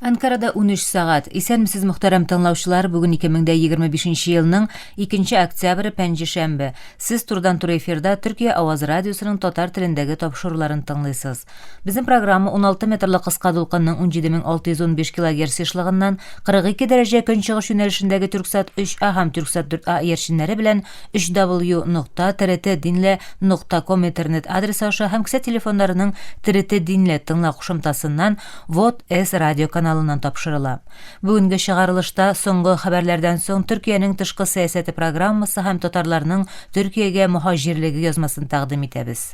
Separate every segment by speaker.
Speaker 1: Анкарада 13 сәгать. Исәнмесез, мөхтәрәм тыңлаучылар. Бүген 2025 елның 2 октябре, пәнҗешәмбе. Сез турыдан-туры эфирда Төркия Аваз радиосының татар телендәге тапшыруларын тыңлыйсыз. Безнең программа 16 метрлы кыска дулкынның 17615 килогерц ешлыгыннан 42 дәрәҗә көнчыгыш юнәлешендәге Түрксат 3А һәм Түрксат 4А иярченнәре белән 3w нокта trt dinle нокта ком интернет адресы аша һәм кесә телефоннарының TRT Dinle тыңла кушымтасыннан Вот С радио каналыннан тапшырыла. Бүгенге чыгарылышта соңгы хәбәрләрдән соң Төркиянең тышкы сәясәте программасы һәм татарларның Төркиягә мөһаҗирлеге язмасын тәкъдим итәбез.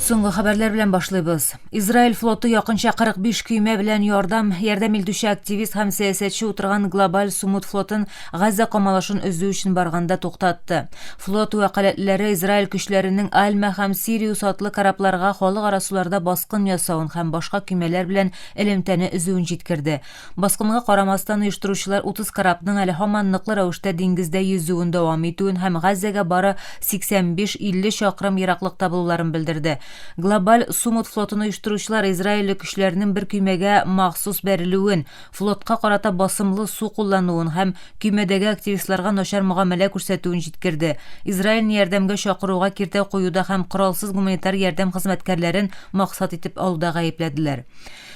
Speaker 1: Соңгы хәбәрләр белән башлыйбыз. Израиль флоты якынча 45 көймә белән ярдәм ярдәм илтүче активист һәм сәясәтче утырган глобаль Сумут флотын Газа камалышын өзү өчен барганда туктатты. Флот вәкаләтлеләре Израиль көчләренең Альма һәм Сириус атлы корабларга халыкара суларда баскын ясавын һәм башка көймәләр белән элемтәне өзүен җиткерде. Баскынга карамастан, оештыручылар 30 корабның әле һаман ныклы рәвештә диңгездә йөзүен дәвам итүен һәм Газзәгә бары 85-50 чакрым ераклыкта булуларын белдерде. Глобаль Сумут флотын оештыручылар израильле көчләрнең бер көймәгә махсус бәрелүен, флотка карата басымлы су куллануын һәм көймәдәге активистларга начар мөгамәлә күрсәтүен җиткерде. Израильне ярдәмгә чакыруга киртә куюда һәм коралсыз гуманитар ярдәм хезмәткәрләрен максат итеп алуда гаепләделәр.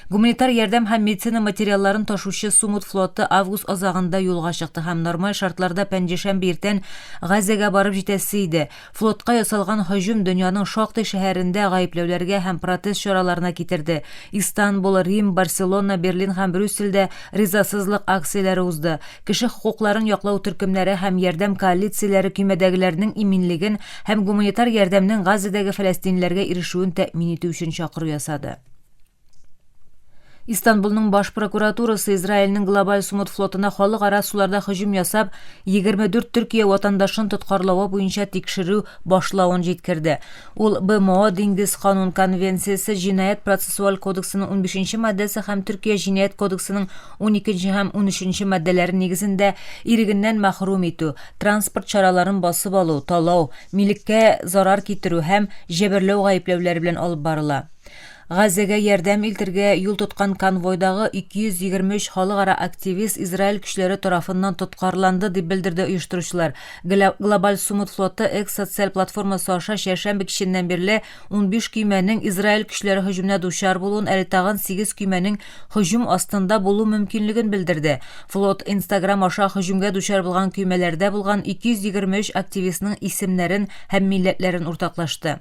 Speaker 1: Гуманитар ярдәм һәм медицина материалларын ташучы Сумут флоты август азагында юлга чыкты һәм нормаль шартларда пәнҗешәмбе иртән Газәгә барып җитәсе иде. Флотка ясалган һөҗүм дөньяның шактый шәһәрендә гаепләүләргә һәм протест чараларына китерде. Истанбул, Рим, Барселона, Берлин һәм Брюссельдә ризасызлык акцияләре узды. Кеше хокукларын яклау төркемнәре һәм ярдәм коалицияләре көймәдәгеләрнең иминлеген һәм гуманитар ярдәмнең Газәдәге фәләстинлеләргә ирешүен тәэмин итү өчен чакыру ясады. Истанбулның баш прокуратурасы Израильнең глобаль Сумут флотына халыкара суларда һөҗүм ясап, 24 Төркия ватандашын тоткарлавы буенча тикшерү башлавын җиткерде. Ул БМО Диңгез канун конвенциясе Җинаять процессуаль кодексының 15 нче маддәсе һәм Төркия Җинаять кодексының 12 нче һәм 13 нче маддәләре нигезендә ирегеннән мәхрүм итү, транспорт чараларын басып алу, талау, милеккә зарар китерү һәм җәберләү гаепләүләре белән алып барыла. Газәгә ярдәм илтергә юл тоткан конвойдагы 223 халыкара активист Израиль көчләре тарафыннан тоткарланды, дип белдерде оештыручылар. Глобаль Сумут флоты X социаль платформасы аша чәршәмбе киченнән бирле 15 көймәнең Израиль көчләре һөҗүменә дучар булуын, әле тагын 8 көймәнең һөҗүм астында булу мөмкинлеген белдерде. Флот Instagram аша һөҗүмгә дучар булган көймәләрдә булган 223 активистның исемнәрен һәм милләтләрен уртаклашты.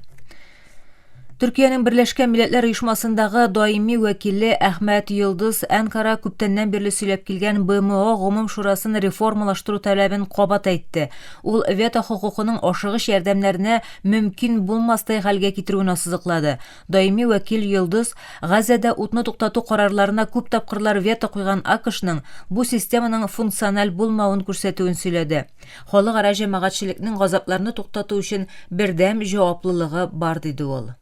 Speaker 1: Төркиянең Берләшкән Милләтләр Оешмасындагы даими вәкиле Әхмәт Йолдыз Әнкара күптәннән бирле сөйләп килгән БМО Гомум Шурасын реформалаштыру таләбен кабат әйтте. Ул вето хокукының ашыгыч ярдәмнәрне мөмкин булмастай хәлгә китерүен ассызыклады. Даими вәкил Йолдыз Газәдә утны туктату карарларына күп тапкырлар вето куйган АКШның бу системаның функциональ булмавын күрсәтүен сөйләде. Халыкара җәмәгатьчелекнең газапларны туктату өчен бердәм җаваплылыгы бар, диде ул.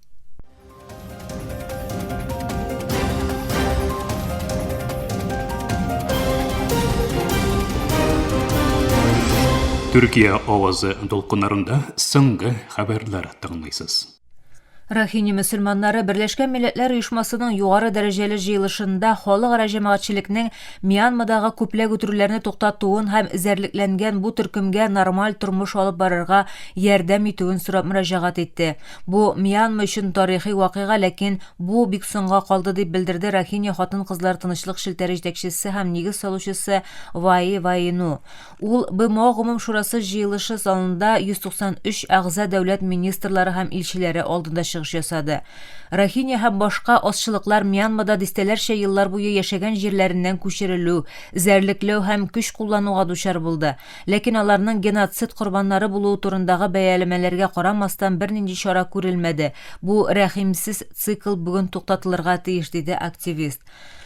Speaker 2: Төркия авазы дулкыннарында соңгы хәбәрләр тыңлыйсыз.
Speaker 1: Рахини мөселманнары Берләшкән Милләтләр Оешмасының югары дәрәҗәле җыелышында халыкара җәмәгатьчелекнең Мьянмадагы күпләк үтерүләрне туктатуын һәм эзәрлекләнгән бу төркемгә нормаль тормыш алып барырга ярдәм итүен сорап мөрәҗәгать итте. Бу Мьянма өчен тарихи вакыйга, ләкин бу бик соңга калды, дип белдерде Рахини хатын-кызлар тынычлык челтәре җитәкчесе һәм нигез салучысы Ваи Ваину. Ул БМО Гомум Шурасы җыелышы залында 193 әгъза дәүләт министрлары һәм илчеләре алдында чыгыш ясады. Рохинья һәм башка азчылыклар Мьянмада дистәләрчә еллар буе яшәгән җирләреннән күчерелү, эзәрлекләү һәм көч куллануга дучар булды. Ләкин аларның геноцид корбаннары булуы турындагы бәяләмәләргә карамастан бернинди чара күрелмәде. Бу рәхимсез цикл бүген туктатылырга тиеш, диде активист.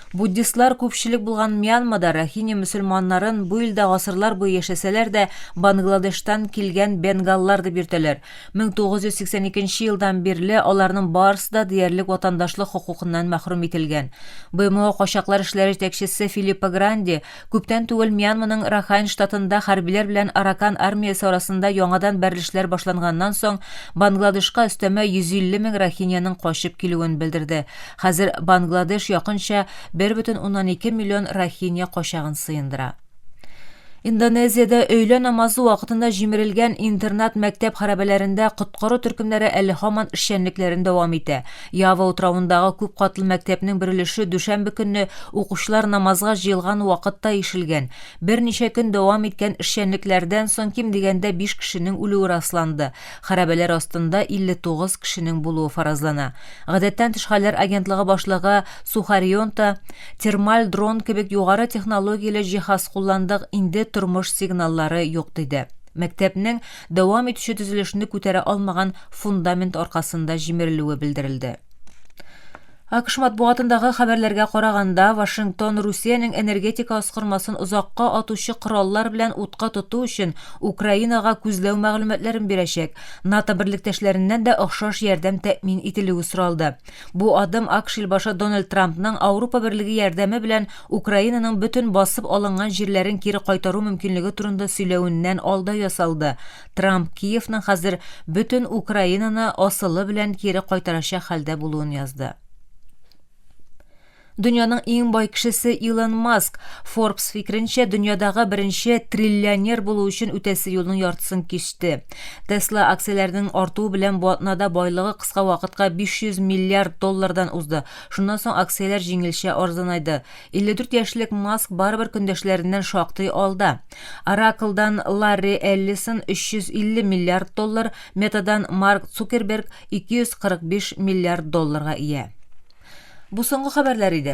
Speaker 1: Буддистлар күпчелек булган Мьянмада рохинья мөселманнарын бу илдә гасырлар буе яшәсәләр дә, Бангладештан килгән бенгаллар дип йөртәләр. 1982 елдан бирле аларның барысы да диярлек ватандашлык хокукыннан мәхрүм ителгән. БМО качаклар эшләре җитәкчесе Филиппо Гранди күптән түгел Мьянманың Рахайн штатында хәрбиләр белән Аракан армиясе арасында яңадан бәрелешләр башланганнан соң Бангладешка өстәмә 150 мең рохиньяның качып килүен белдерде. Хәзер Бангладеш якынча 1,2 миллион рохинья качагын сыендыра. Индонезиядә өйлә намазы вакытында җимерелгән интернат-мәктәп хәрабәләрендә коткару төркемнәре әле һаман эшчәнлекләрен дәвам итә. Ява утравындагы күп катлы мәктәпнең бер өлеше дүшәмбе көнне укучылар намазга җыелган вакытта ишелгән. Берничә көн дәвам иткән эшчәнлекләрдән соң ким дигәндә биш кешенең үлүе расланды. Хәрабәләр астында 59 кешенең булуы фаразлана. Гадәттән тыш хәлләр агентлыгы башлыгы Сухарионта термаль дрон кебек югары технологияле җиһаз кулландык, инде тормыш сигналлары юк диде. Мәктәпнең дәвам итүче төзелешне күтәрә алмаган фундамент аркасында җимерелүе белдерелде. АКШ матбугатындагы хәбәрләргә караганда, Вашингтон Русиянең энергетика аскырмасын озакка атучы кораллар белән утка тоту өчен Украинага күзләү мәгълүматларын бирәчәк. НАТО берлектәшләреннән дә охшаш ярдәм тәэмин ителүе соралды. Бу адым АКШ илбашы Дональд Трампның Ауропа Берлеге ярдәме белән Украинаның бөтен басып алынган җирләрен кире кайтару мөмкинлеге турында сөйләвеннән алда ясалды. Трамп Киевның хәзер бөтен Украинаны асылы белән кире кайтарачак хәлдә булуын язды. Дөньяның иң бай кешесе Илон Маск, Forbes фикеренчә, дөньядагы беренче триллионер булу өчен үтәсе юлның яртысын кичте. Tesla акцияләренең артуы белән бу атнада байлыгы кыска вакытка 500 миллиард доллардан узды. Шуннан соң акцияләр җиңелчә арзанайды. 54 яшьлек Маск барыбер көндәшләреннән шактый алда. Oracle-дан Ларри Эллисон 350 миллиард доллар, Meta-дан Марк Цукерберг 245 миллиард долларга ия. Бу соңгы хәбәрләр иде.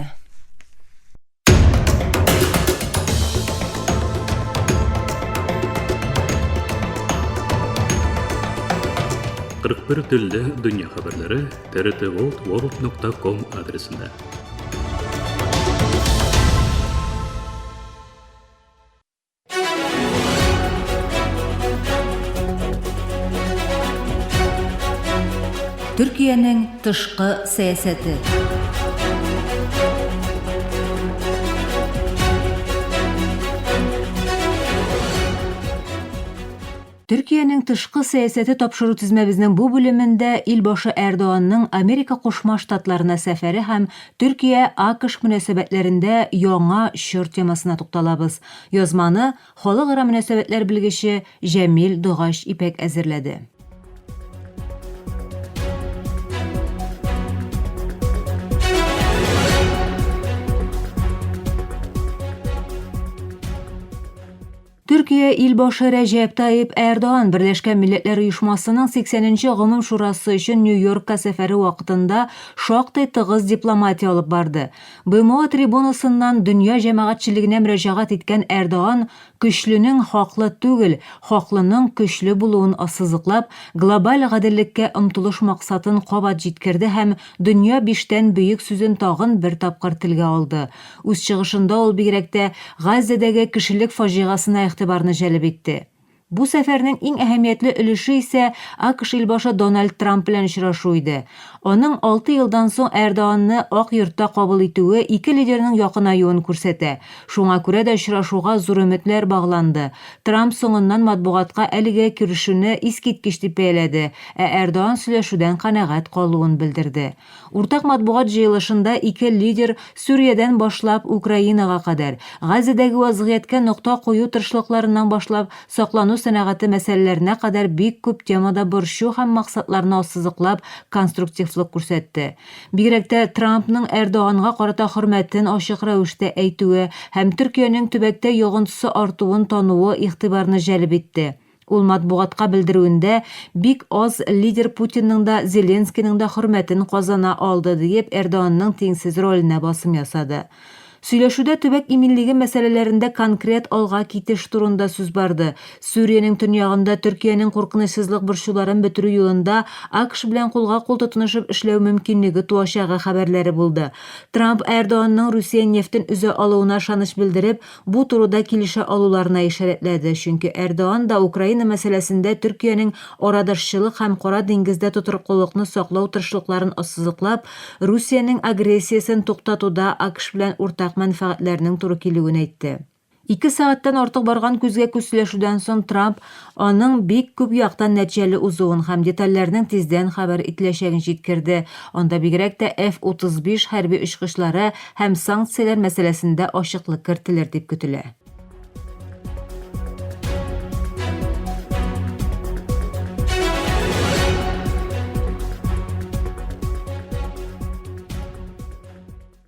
Speaker 2: Кырык бер телдә дөнья хәбәрләре trtworld.com адресында.
Speaker 1: Төркиянең тышкы сәясәте. Төркиянең тышкы сәясәте тапшыру тезмәбезнең бу бүлемендә Илбашы Эрдоганның Америка Кушма Штатларына сәфәре һәм Төркия-АКШ мөнәсәбәтләрендә яңа чор темасына тукталабыз. Язманы халыкара мөнәсәбәтләр белгече Җәмил Догач Ипәк әзерләде. Төркия илбашы Рәҗәп Тайип Эрдоган Берләшкән Милләтләр Оешмасының 80 нче Гомум шурасы өчен Нью-Йоркка сәфәре вакытында шактый тыгыз дипломатия алып барды. БМО трибунасыннан дөнья җәмәгатьчелегенә мөрәҗәгать иткән Эрдоган көчленең хаклы түгел, хаклының көчле булуын ассызыклап, глобаль гаделлеккә омтылыш максатын кабат җиткерде һәм дөнья биштән бөек сүзен тагын бер тапкыр телгә алды. Үз чыгышында ул бигрәк тә Газзәдәге кешелек фаҗигасына игътибарны җәлеп итте. Бу сәфәрнең иң әһәмиятле өлеше исә АКШ илбашы Дональд Трамп белән очрашу иде. Аның алты елдан соң Эрдоганны Ак йортта кабул итүе ике лидерның якынаюын күрсәтә. Шуңа күрә дә очрашуга зур өметләр багланды. Трамп соңыннан матбугатка әлеге күрешүне искиткеч дип бәяләде, ә Эрдоган сөйләшүдән канәгать калуын белдерде. Уртак матбугат җыелышында ике лидер Сүриядән башлап Украинага кадәр, Газзәдәге вазгыятькә нокта кую тырышлыкларыннан башлап саклану сәнәгате мәсьәләләренә кадәр бик күп темада борчу һәм максатларны ассызыклап конструктивлык күрсәтте. Бигрәк тә Трампның Эрдоганга карата хөрмәтен ачык рәвештә әйтүе һәм Төркиянең төбәктә йогынтысы артуын тануы игътибарны җәлеп итте. Ул матбугатка белдерүендә, бик аз лидер Путинның да, Зеленскийның да хөрмәтен казана алды, диеп Эрдоганның тиңсез роленә басым ясады. Сөйләшүдә төбәк иминлеге мәсьәләләрендә конкрет алга китеш турында сүз барды. Сүриянең төньягында Төркиянең куркынычсызлык борчуларын бетерү юлында АКШ белән кулга-кул тотынышып эшләү мөмкинлеге туачагы хәбәрләре булды. Трамп Эрдоганның Русия нефтен өзә алуына ышаныч белдереп, бу турыда килешә алуларына ишарәтләде, чөнки Эрдоган да Украина мәсьәләсендә Төркиянең арадашчылык һәм Кара диңгездә тотрыклылыкны саклау тырышлыкларын ассызыклап, Русиянең агрессиясен туктатуда АКШ белән уртак мәнфәгатьләрнең туры килүен әйтте. Ике сәгатьтән артык барган күзгә-күз сөйләшүдән соң Трамп аның бик күп яктан нәтиҗәле узуын һәм детальләрнең тиздән хәбәр ителәчәген җиткерде, анда бигрәк тә F-35 хәрби очкычлары һәм санкцияләр мәсьәләсендә ачыклык кертелер дип көтелә.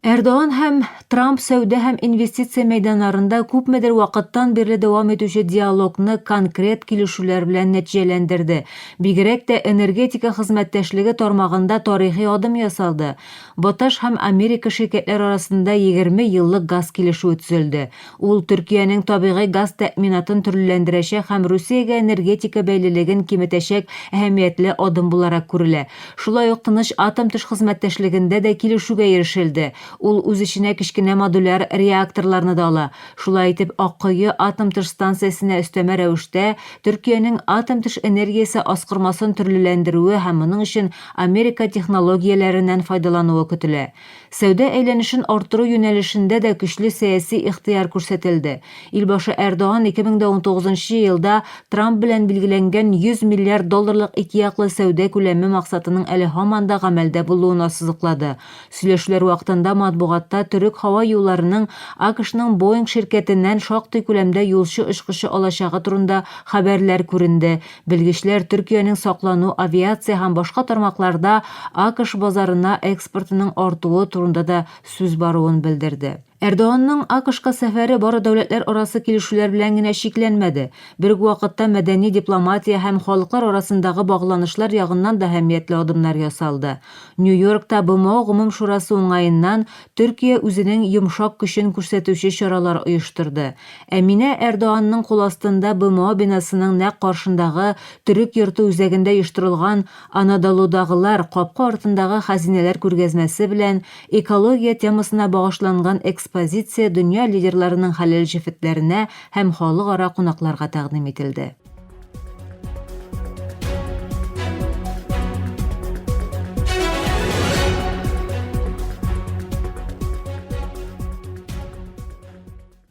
Speaker 1: Эрдоган һәм Трамп сәүдә һәм инвестиция мәйданнарында күпмедер вакыттан бирле дәвам итүче диалогны конкрет килешүләр белән нәтиҗәләндерде. Бигрәк тә энергетика хезмәттәшлеге тармагында тарихи адым ясалды. БТШ һәм Америка ширкәтләре арасында 20 еллык газ килешүе төзелде. Ул Төркиянең табигый газ тәэминатын төрлеләндерәчәк һәм Русиягә энергетика бәйлелеген киметәчәк әһәмиятле адым буларак күрелә. Шулай ук тыныч атом-төш хезмәттәшлегендә дә килешүгә ирешелде. Ул үз эченә кечкенә модуляр реакторларны да ала. Шулай итеп, Аккое атом-төш станциясенә өстәмә рәвештә Төркиянең атом-төш энергиясе аскырмасын төрлеләндерүе һәм моның өчен Америка технологияләреннән файдалануы көтелә. Сәүдә әйләнешен арттыру юнәлешендә дә көчле сәяси ихтыяр күрсәтелде. Илбашы Эрдоган 2019 нчы елда Трамп белән билгеләнгән 100 миллиард долларлык икеяклы сәүдә күләме максатының әле һаман да гамәлдә булуын ассызыклады. Сөйләшүләр вакытында матбугатта Төрек һава юлларының АКШның Боинг ширкәтеннән шактый күләмдә юлчы очкычы алачагы турында хәбәрләр күренде. Белгечләр Төркиянең саклану, авиация һәм башка тармакларда АКШ базарына экспортының артуы турында да сүз баруын белдерде. Эрдоганның АКШка сәфәре бары дәүләтләр арасы килешүләр белән генә чикләнмәде. Бер үк вакытта мәдәни дипломатия һәм халыклар арасындагы багланышлар ягыннан да әһәмиятле адымнар ясалды. Нью-Йоркта БМО Гомум шурасы уңаеннан Төркия үзенең йомшак көчен күрсәтүче чаралар оештырды. Әминә Эрдоганның кул астында БМО бинасының нәкъ каршындагы Төрек йорты үзәгендә оештырылган Анадолудагылар, капка артындагы хәзинәләр күргәзмәсе белән экология темасына багышланган экспозиция дөнья лидерларының хәләл җефетләренә һәм халыкара кунакларга тәкъдим ителде.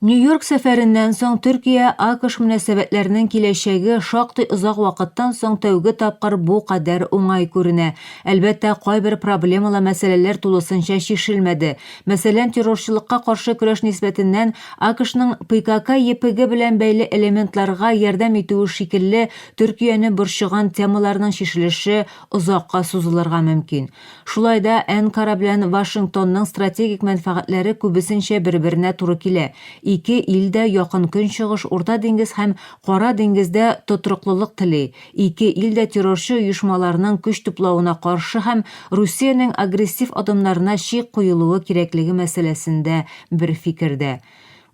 Speaker 1: Нью-Йорк сәфәреннән соң Төркия-АКШ мөнәсәбәтләренең киләчәге шактый озак вакыттан соң тәүге тапкыр бу кадәр уңай күренә. Әлбәттә, кайбер проблемалы мәсьәләләр тулысынча чишелмәде. Мәсәлән, террорчылыкка каршы көрәш нисбәтеннән АКШның ПКК-ЕПГ белән бәйле элементларга ярдәм итүе шикелле Төркияне борчыган темаларның чишелеше озакка сузылырга мөмкин. Шулай да Әнкара белән Вашингтонның стратегик мәнфәгатьләре күбесенчә бер-беренә туры килә. Ике ил дә Якын Көнчыгыш, Урта диңгез һәм Кара диңгездә тотрыклылык тели. Ике ил дә террорчы оешмаларның көч туплавына каршы һәм Русиянең агрессив адымнарына чик куелуы кирәклеге мәсьәләсендә бер фикердә.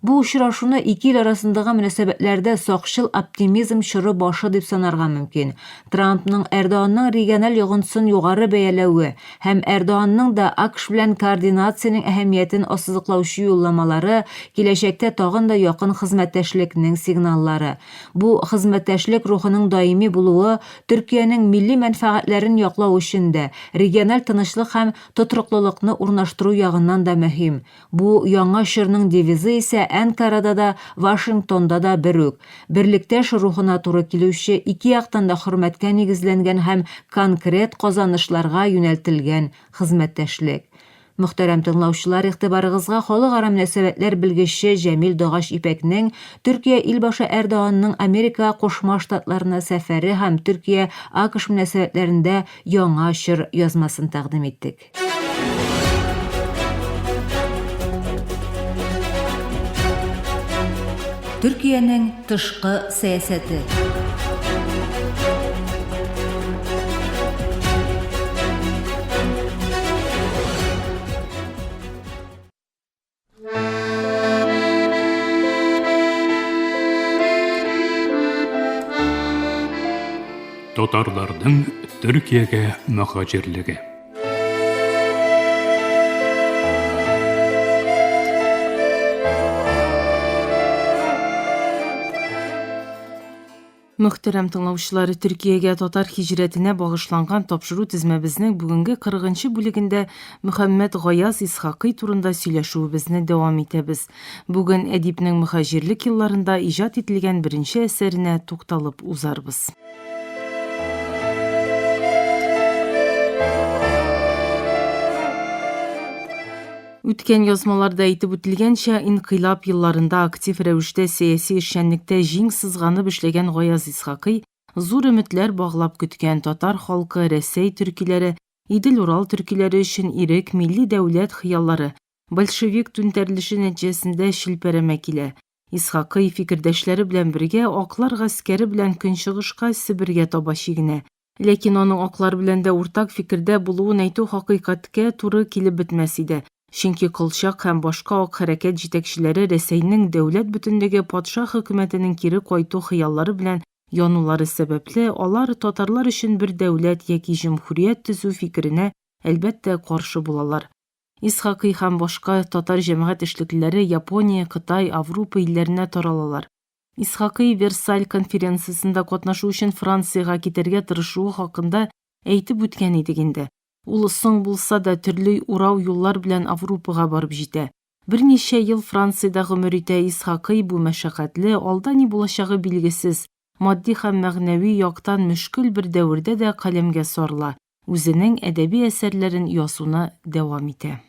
Speaker 1: Бу очрашуны ике ил арасындагы мөнәсәбәтләрдә сакчыл оптимизм чоры башы дип санарга мөмкин. Трампның Эрдоганның региональ йогынтысын югары бәяләве һәм Эрдоганның да АКШ белән координациянең әһәмиятен ассызыклаучы юлламалары киләчәктә тагын да якын хезмәттәшлекнең сигналлары. Бу хезмәттәшлек рухының даими булуы Төркиянең милли мәнфәгатьләрен яклау өчен дә, региональ тынычлык һәм тотрыклылыкны урнаштыру ягыннан да мөһим. Бу яңа чорның девизы исә Әнкарада да, Вашингтонда да бер үк, берлектәш рухына туры килүче, ике яктан да хөрмәткә нигезләнгән һәм конкрет казанышларга юнәлтелгән хезмәттәшлек. Мөхтәрәм тыңлаучылар, игътибарыгызга халыкара мөнәсәбәтләр белгече Җәмил Догач Ипәкнең Төркия илбашы Эрдоганның Америка Кушма Штатларына сәфәре һәм Төркия-АКШ мөнәсәбәтләрендә яңа чор язмасын тәкъдим иттек. Төркиянең тышкы сәясәте.
Speaker 2: Татарларның Төркиягә мөһаҗирлеге.
Speaker 3: Мөхтәрәм тыңлаучылар, Төркиягә татар һиҗрәтенә багышланган тапшыру тезмәбезнең бүгенге 40 нчы бүлегендә Мөхәммәт Гаяз Исхакый турында сөйләшүебезне дәвам итәбез. Бүген әдипнең мөһаҗирлек елларында иҗат ителгән беренче әсәренә тукталып узарбыз. Үткән язмаларда әйтеп үтелгәнчә, инкыйлаб елларында актив рәвештә сәяси эшчәнлектә җиң сызганып эшләгән Гаяз Исхакый зур өметләр баглап көткән татар халкы, Рәсәй төркиләре, Идел-Урал төркиләре өчен ирек, милли дәүләт хыяллары большевик түнтәрелеше нәтиҗәсендә челпәрәмә килә. Исхакый, фикердәшләре белән бергә, аклар гаскәре белән көнчыгышка, Себергә таба чигенә. Ләкин аның аклар белән дә уртак фикердә булуын әйтү хакыйкатькә туры килеп бетмәс иде. Чөнки Колчак һәм башка ак хәрәкәт җитәкчеләре Рәсәйнең дәүләт бөтенлеге патша хөкүмәтенең кире кайту хыяллары белән янулары сәбәпле, алар татарлар өчен бер дәүләт яки җөмһүрият төзү фикеренә, әлбәттә, каршы булалар. Исхакый һәм башка татар җәмәгать эшлеклеләре Япония, Кытай, Аврупа илләренә таралалар. Исхакый Версаль конференциясендә катнашу өчен Франциягә китәргә тырышуы хакында әйтеп үткән идек инде. Ул соң булса да төрле урау юллар белән Аврупага барып җитә. Берничә ел Франциядә гомер итә Исхакый бу мәшәкатьле, алда ни булачагы билгесез, матди һәм мәгънәви яктан мөшкел бер дәвердә дә каләмгә сарыла. Үзенең әдәби әсәрләрен язуны дәвам итә.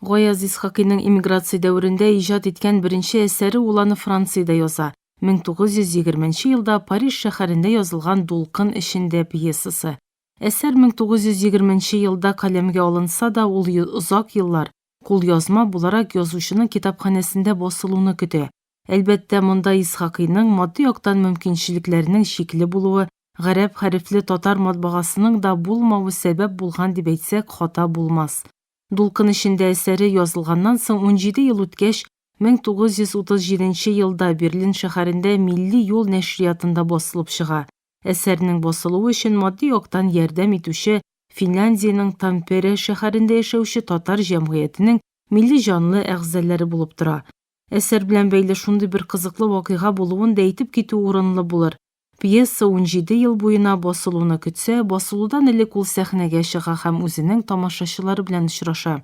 Speaker 3: Гаяз Исхакыйның эмиграция дәверендә иҗат иткән беренче әсәре ул аны Франциядә яза. 1920 нче елда Париж шәһәрендә язылган Дулкын эчендә пьесасы. Әсәр 1920 нче елда каләмгә алынса да, ул озак еллар Кулъязма буларак язучының китапханәсендә басылуны көтә. Әлбәттә, монда Исхакыйның матди яктан мөмкинчелекләренең чикле булуы, гарәп хәрефле татар матбагасының да булмавы сәбәп булган дип әйтсәк, хата булмас. Дулкын эчендә әсәре язылганнан соң 17 ел үткәч, 1937 нче елда Берлин шәһәрендә Милли юл нәшриятында басылып чыга. Әсәрнең басылуы өчен матди яктан ярдәм итүче Финляндиянең Тампере шәһәрендә яшәүче татар җәмгыятенең милли җанлы әгъзалары булып тора. Әсәр белән бәйле шундый бер кызыклы вакыйга булуын да әйтеп китү урынлы булыр. Пьеса 17 ел буена басылуны көтсә, басылудан элек ул сәхнәгә чыга һәм үзенең тамашачылары белән очраша.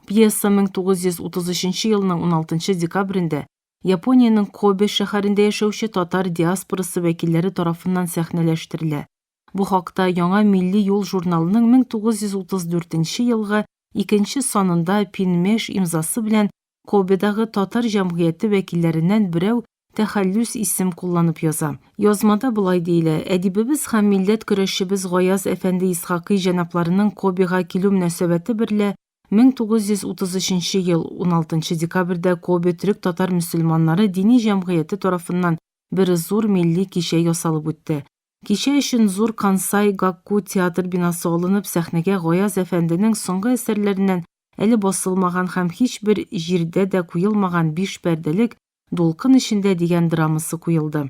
Speaker 3: Пьеса 1933 елның 16 декабрендә Япониянең Кобе шәһәрендә яшәүче татар диаспорасы вәкилләре тарафыннан сәхнәләштерелә. Бу хакта Яңа милли юл журналының 1934 нче елгы икенче санында Пинмеш имзасы белән Кобедагы татар җәмгыяте вәкилләреннән берәү тәхәллүс исем кулланып яза. Язмада болай диелә, Әдибебез һәм милләт көрәшчебез Гаяз әфәнде Исхакый җәнапларының Кобега килү мөнәсәбәте берлә 1933 нче ел 16 нчы декабрьдә Кобе төрек-татар мөселманнары дини җәмгыяте тарафыннан бер зур милли кичә ясалып үтте. Кичә өчен зур Кансай Гакку театр бинасы алынып, сәхнәгә Гаяз әфәнденең соңгы әсәрләреннән әле басылмаган һәм һичбер җирдә дә куелмаган биш пәрдәлек Дулкын эчендә дигән драмасы куелды.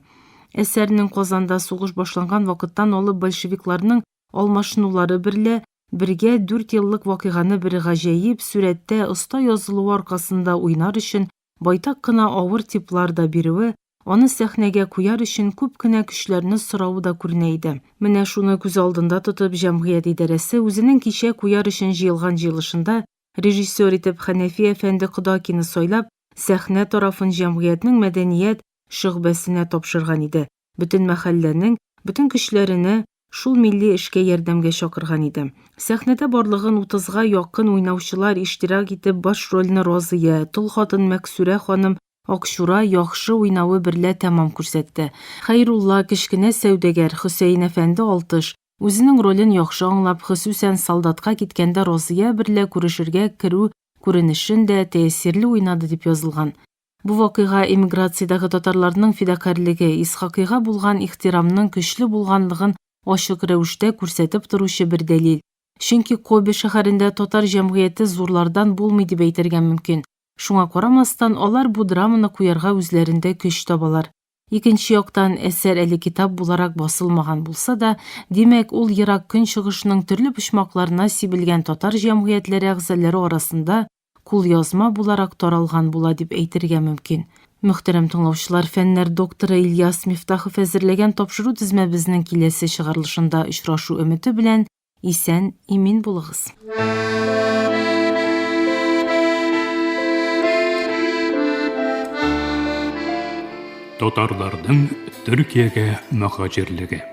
Speaker 3: Әсәрнең Казанда сугыш башланган вакыттан алып большевикларның алмашынулары берлә бергә дүртьеллык вакыйганы бер гаҗәеп сурәттә оста язылуы аркасында уйнар өчен байтак кына авыр типлар да бирүе, аны сәхнәгә куяр өчен күп кенә көчләрне соравы да күренә иде. Менә шуны күз алдында тотып, җәмгыять идарәсе үзенең кичә куяр өчен җыелган җыелышында режиссер итеп Хәнәфи әфәнде Кодакины сайлап, сәхнә тарафын җәмгыятьнең мәдәният шөгъбәсенә тапшырган иде. Бөтен мәхәлләнең, бөтен көчләрене шул милли эшкә ярдәмгә чакырган иде. Сәхнәдә барлыгын утызга якын уйнаучылар иштирак итеп баш рольне Розыя, тол хатын Мәксүрә ханым Акчура яхшы уйнавы берлә тәмам күрсәтте. Хәйрулла, кечкенә сәүдәгәр, Хөсәен әфәнде Алтыш, үзенең ролен яхшы аңлап, хосусән солдатка киткәндә Розыя берлә күрешергә керү күренешен дә тәэсирле уйнады дип язылган. Бу вакыйга эмиграциядәге татарларның фидакарьлеге, Исхакыйга булган ихтирамның көчле булганлыгын ачык рәвештә күрсәтеп торучы бер дәлил. Чөнки Кобе шәһәрендә татар җәмгыяте зурлардан булмый дип әйтергә мөмкин. Шуңа карамастан, алар бу драманы куярга үзләрендә көч табалар. Икенче яктан, әсәр әле китап буларак басылмаган булса да, димәк, ул Ерак Көнчыгышның төрле почмакларына сибелгән татар җәмгыятьләре әгъзалары арасында кулъязма буларак таралган була дип әйтергә мөмкин. Мөхтәрәм тыңлаучылар, фәннәр докторы Ильяс Мифтахов әзерләгән тапшыру тезмәбезнең киләсе чыгарылышында очрашу өмете белән Исән, имин булыгыз.
Speaker 2: Татарларның Төркиягә мөһаҗирлеге.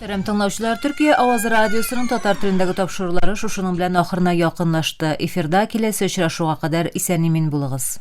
Speaker 1: Мөхтәрәм тыңлаучылар, Төркия авазы радиосының татар телендәге тапшырулары шушының белән ахырына якынлашты. Эфирда киләсе очрашуга кадәр исән-имин булыгыз.